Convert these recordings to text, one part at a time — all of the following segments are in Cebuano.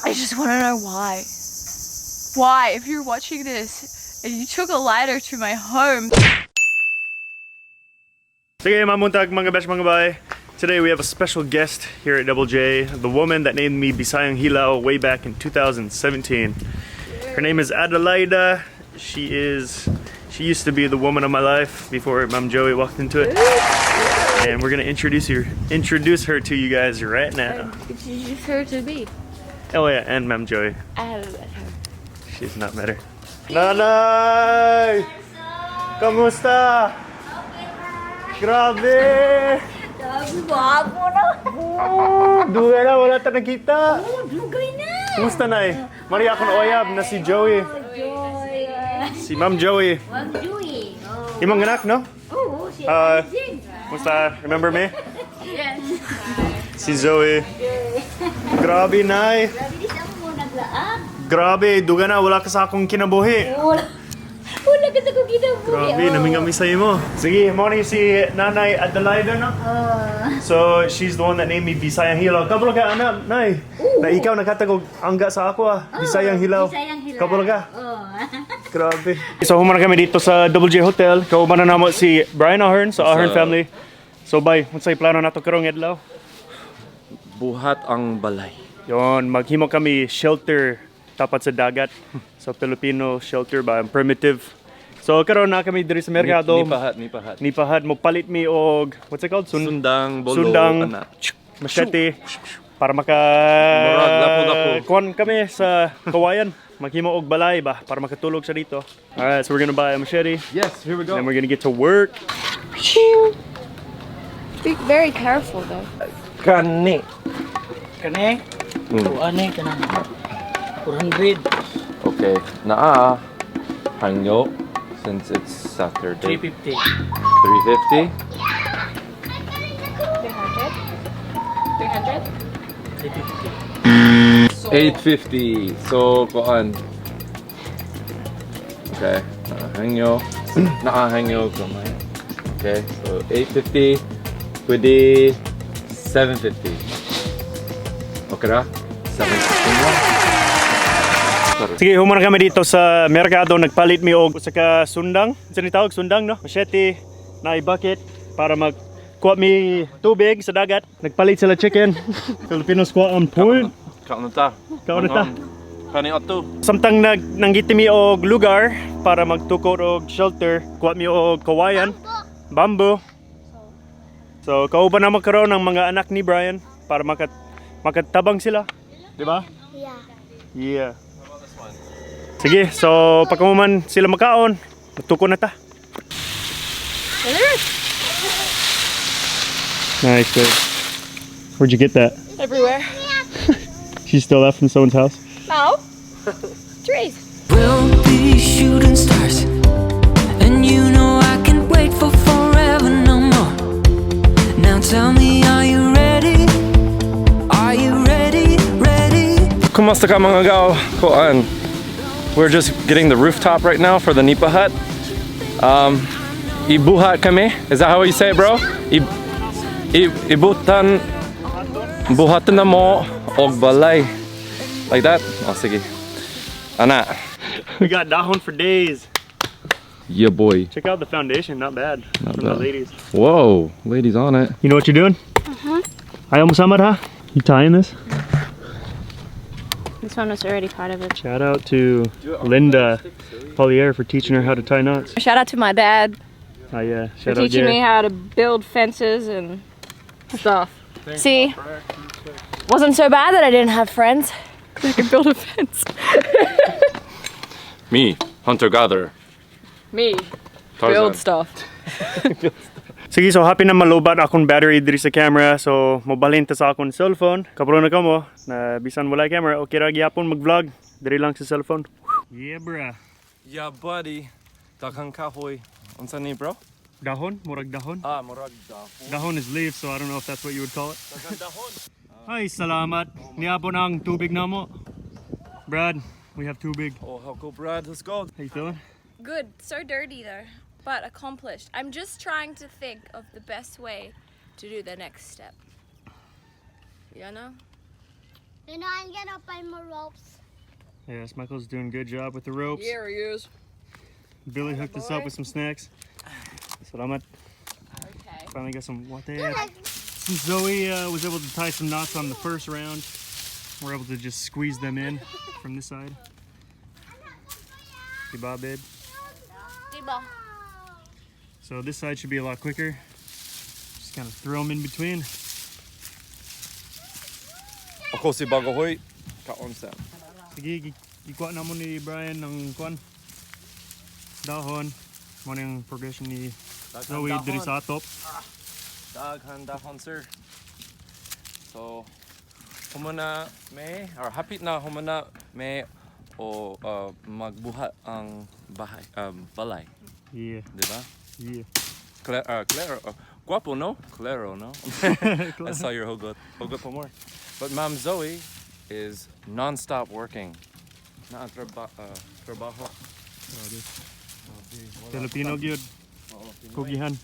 I just want to know why. Why, if you're watching this and you took a lighter to my home, Sige, mamuntag mga besh, mga bay. Today we have a special guest here at Double J, the woman that named me Bisayang Hilaw way back in 2017. Her name is Adelaida. She used to be the woman of my life before Mom Joey walked into it. And we're gonna introduce her to you guys right now. Introduce her to me. Oh yeah, and Ma'am Joey. I haven't met her. She's not met her. Nanay! Kamusta? Grabe! Gwapo na. Oh, dugay na, wala ta nakita. Oh, dugay na. Kumusta, Nay? Mao ni akong uyab na si Joey. Joy. Si Ma'am Joey. Ma'am Joey. Oh. Imong anak, no? Oo, si Alvin. Kumusta? Remember me? Yes. Si Zoe. Grabe, Nay. Grabe di sa mo naglaag. Grabe, dugay na, wala ka sa akong kinabuhi. Wala. Wala ka sa kong kinabuhi. Grabe, oh. namingami sa imo. Sige, mao ni si Nanay Adelaida, no? Oh. So, she's the one that named me Bisayang Hilaw. Kabalo ka, anak, Nay. Oo. Na ikaw naghatag og angga sa ako, ah. Bisayang Hilaw. Bisayang Hilaw. Kabalo ka. Oh. Grabe. So, human na kami dito sa Double J Hotel. Kauban na namo si Brian Ahern sa Ahern What's up? family. So, bay, unsay plano nato karong adlaw? Buhat ang balay. Yon, maghimo kami shelter tapat sa dagat. So, Filipino shelter ba, primitive. So, karon na kami diri sa merkado. Nipa hut, nipa hut. Nipa hut, mo palit mi og, what's it called? Sundang, bolo, Sundang, ana. Machete para maka Murag, lapo-lapo. kuan kami sa kawayan. Maghimo og balay ba para makatulog sa dito. Alright, so we're gonna buy a machete. Yes, here we go. And then we're gonna get to work. Be very careful though. Kani. Kani? Ani kanang 400. Okay, naa hangyo since it's Saturday. 350. 350. 300? 300? 350. 850. So kuan. Okay, naa hangyo. Naa hangyo gamay. Okay, so 850 pwede 750. Okay ra? 750 lang. Sige, human na kami dito sa merkado. Nagpalit mi og usa ka sundang. Unsa ni tawag? Sundang, no? Machete, na bucket para mag kuha mi tubig sa dagat. Nagpalit sila chicken. Filipino squad on point. Kaon na ta. Kaon na ta. Kani ato. Samtang nag nanggiti mi og lugar para magtukod og shelter, kuha mi og kawayan, bamboo. So kauban na magkaroon ng mga anak ni Brian para makatabang sila, di ba? Yeah. Yeah. Sige, so pagkahuman sila makaon, matuko na ta. Nice, babe. Where'd you get that? Everywhere. She stole that from someone's house? No. Trees. We'll be shooting stars. And you know I can't wait for forever no more. Now tell me, are you ready? Are you ready? Ready? Kumusta ka, mga gao? Koan. We're just getting the rooftop right now for the Nipa hut. Ibuhat kami. Is that how you say it, bro? I, ibutan buhatan na mo og balay. Like that? Oh, sige. Ana. We got dahon for days. Yeah, boy. Check out the foundation, not bad. Not from bad. the ladies. Whoa, ladies on it. You know what you're doing? Uh-huh. Ayaw mo samad ha? You tying this? This one was already part of it. Shout out to Linda Polier for teaching her how to tie knots. Shout out to my dad Oh yeah, for shout out teaching me Gary. how to build fences and stuff. See, wasn't so bad that I didn't have friends. 'Cause I could build a fence. Me, hunter gatherer. Me, build stuff. Sige, so happy na malobat akong battery diri sa camera. So, mobalhin ta sa akong cellphone. Kabalo na kamo na bisan wala camera, okay ra gyapon mag-vlog. Diri lang sa cellphone. Yeah, bruh. Yeah, buddy. Daghang kahoy. Unsa ni, bro? Dahon? Murag dahon? Ah, murag dahon. Dahon is leaf, so I don't know if that's what you would call it. Ay, salamat. Niabot ang tubig namo. Brad, we have tubig. Oh, how cool, Brad. Let's go. How you feeling? Good. So dirty though, but accomplished. I'm just trying to think of the best way to do the next step. You know? I'm gonna find more ropes. Yes, Michael's doing a good job with the ropes. Here he is. Billy hooked us up with some snacks. Salamat. Okay. Finally got some water. Since Zoe was able to tie some knots on the first round, we're able to just squeeze them in from this side. Goodbye, babe. Diba? So this side should be a lot quicker. Just kind of throw them in between. Ako si Bagahoy. Kaon sa. Sige, gikuha na mo ni Brian ng kuan. Dahon. Mo na yung progression ni Zoe diri sa top. Daghan dahon, sir. So, humana may, or hapit na humana may o magbuhat ang bahay, balay, Yeah, di ba? yeah. Claro, guapo, no? Claro, no? I saw your hugot. Hugot pa more. But Ma'am Zoe is non-stop working. Na trabaho. Grabe. Filipino gyud. Kugihan.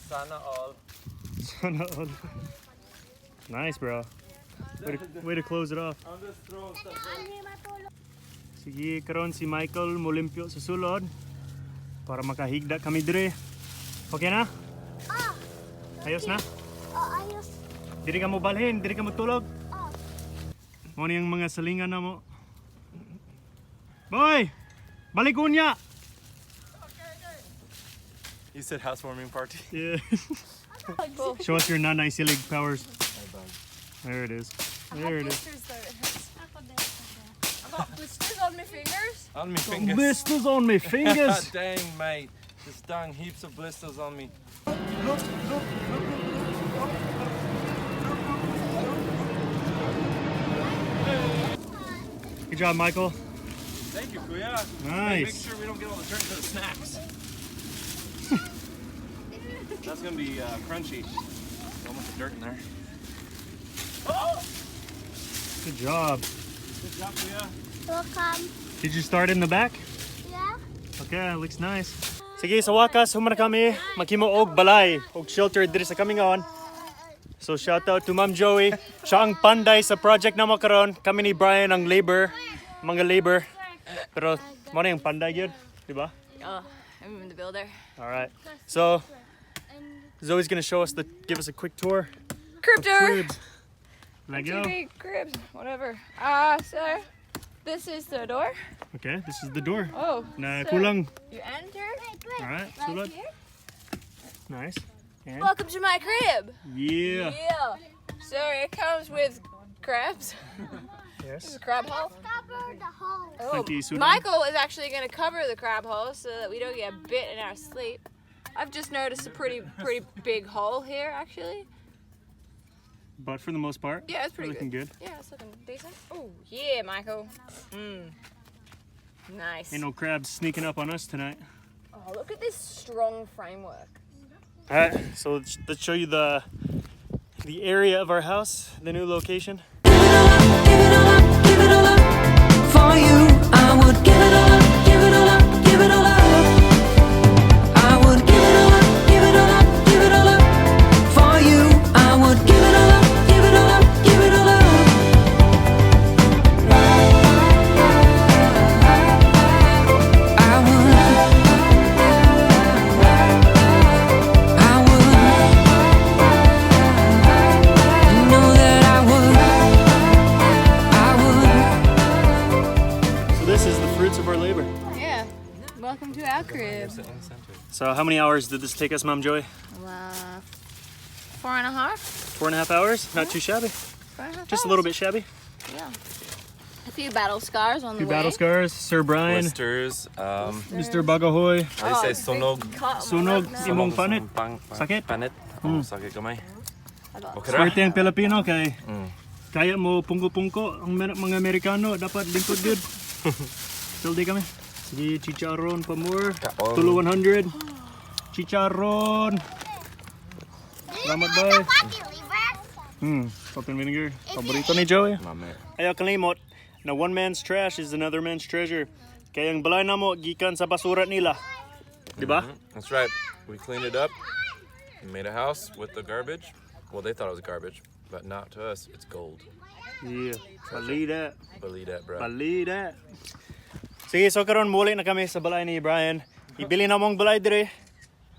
Sana all. Sana all. Nice, bro. Way to close it off. I'm just throwing stuff. Sige, karon si Michael molimpyo sa sulod para makahigda kami dire. Okay na? Ah, Ayos na? oh, ayos. Diri ka mo balhin, diri ka mo tulog. Oh. Mo ni ang mga salingan na mo. Boy! Balik unya! You said housewarming party. Yeah. Show us your nanay silig powers. There it is. There it is. Blisters though, it hurts. I got blisters on my fingers. On me fingers. Blisters on me fingers. Dang, mate. Just dang heaps of blisters on me. Good job, Michael. Thank you, Kuya. Hey, make Nice. sure we don't get all the dirt into the snacks. That's gonna be crunchy. Don't want the dirt in there. Good job. Good job, Kuya. Welcome. Did you start in the back? Yeah. Okay, looks nice. Sige, sa wakas, human na kami. Maghimo og balay, og shelter diri sa kamingawan. So shout out to Ma'am Joey. Siya ang panday sa project na karon. Kami ni Brian ang labor, mga labor. Pero mo na yung panday gyud, di ba? Oh, I'm the builder. All right. So Zoe's gonna show us the give us a quick tour. Crib tour. Cribs. Let go. TV, cribs, whatever. So this is the door. Okay, this is the door. Oh, Na so kulang. you enter. All right, Right sulod. here. Nice. And Welcome to my crib. yeah. Yeah. So it comes with crabs. Yes. Crab hole. Cover the hole. Oh, Thank you, Sudan. Michael is actually going to cover the crab hole so that we don't get bit in our sleep. I've just noticed a pretty big hole here, actually. But for the most part, Yeah, it's pretty looking good. Yeah, it's looking decent. Oh yeah, Michael. Nice. Ain't no crabs sneaking up on us tonight. Oh, look at this strong framework. All right, so let's show you the area of our house, the new location. Give it all up, give it all up, give it all up for you. I would give it all up, give it all up, give it all up. I would give it all up, give it all up, give it all up for you. I would give it all up, give it all up, give it all up. I would. I would. You know that I would. I would. So this is the fruits of our labor. Yeah. Welcome to our crib. So how many hours did this take us, Mom Joy? 4.5. 4.5 hours? Not too shabby. 4.5 Just a little bit shabby. Yeah. A few battle scars on Few the way. battle scars. Sir Brian, Blisters. Mr. Bagahoy. How do you say sunog? Sunog imong panit. Sakit? Panit. Oh, sakit kamay. Okay ra? Swerte ang Pilipino kay kaya mo pungko-pungko ang mga Amerikano dapat lingkod gud. Still di kami. Sige, chicharon pa more. Kaon. Tulo 100. Chicharon. Salamat, know bay. what's a fatty liver? Salt and vinegar. Paborito ni Joey. My man. Ayaw kalimot na one man's trash is another man's treasure. Kaya ang balay namo gikan sa basura nila. Di ba? That's right. We cleaned it up. We made a house with the garbage. Well, they thought it was garbage, but not to us. It's gold. Yeah. Believe that. Believe that, bro. Believe that. Sige, so karon muli na kami sa balay ni Brian. Ibili na mong balay dire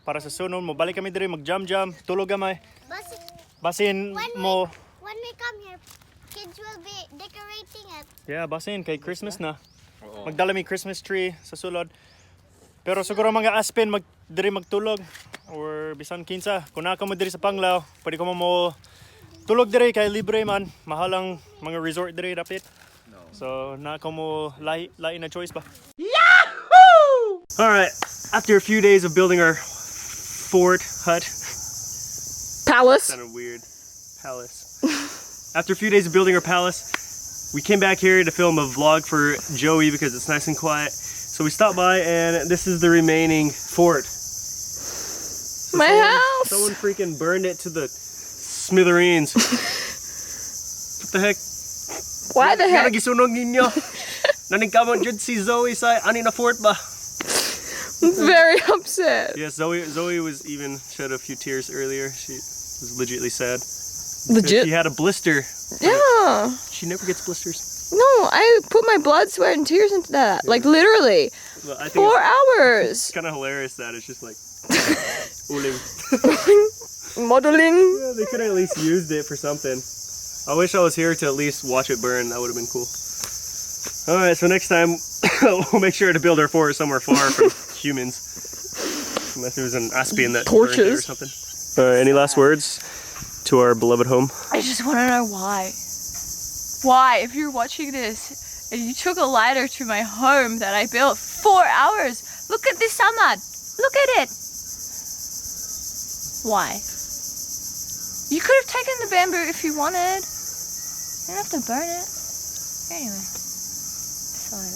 para sa sunod mo balik kami dire mag-jam-jam, tulog gamay. Basin When mo. When we come here, kids will be decorating it. Yeah, basin kay Christmas na. Magdala mi Christmas tree sa sulod. Pero siguro mga aspin mag diri magtulog or bisan kinsa. Kung naa ka mo diri sa Panglao, pwede ko mo tulog diri kay libre man. Mahal ang mga resort diri dapit. So naa ka mo lahi lahi na choice ba? Yahoo! All right, after a few days of building our fort hut, Palace. kind of weird palace. After a few days of building our palace, we came back here to film a vlog for Joey because it's nice and quiet. So we stopped by and this is the remaining fort. So My house. Someone freaking burned it to the smithereens. What the heck? Why the heck? Nga gisunog ninyo. Naningkamot jud si Zoe sa ani na fort ba? I'm very upset. Yeah, Zoe was even shed a few tears earlier. She was legitly sad. Legit. She had a blister. Yeah. She never gets blisters. No, I put my blood, sweat, and tears into that. Like literally, Well, I think 4 it's hours kind of hilarious that it's just like uling. Modeling. Yeah, they could have at least used it for something. I wish I was here to at least watch it burn. That would have been cool. All right, so next time we'll make sure to build our fort somewhere far from humans. Unless it was an aspian that burned it or Torches. something. All right, any last words to our beloved home? I just want to know why. Why, if you're watching this and you took a lighter to my home that I built 4 hours, look at this samad. Look at it. Why? You could have taken the bamboo if you wanted. You don't have to burn it. Anyway. Sorry.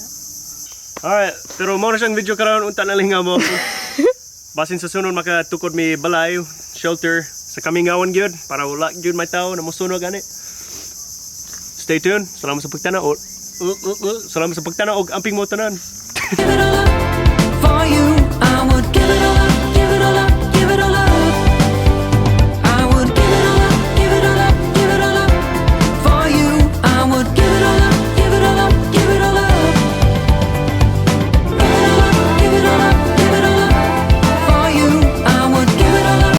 Alright, pero mao na siyang video karon unta na lang nga mo. Basin sa sunod makatukod mi balay, shelter sa kamingawan gyud para wala gyud may tao na mosunog ani. Stay tuned. Salamat sa pagtanaw. Salamat sa pagtanaw og amping mo tanan. Give it all up for you. I would give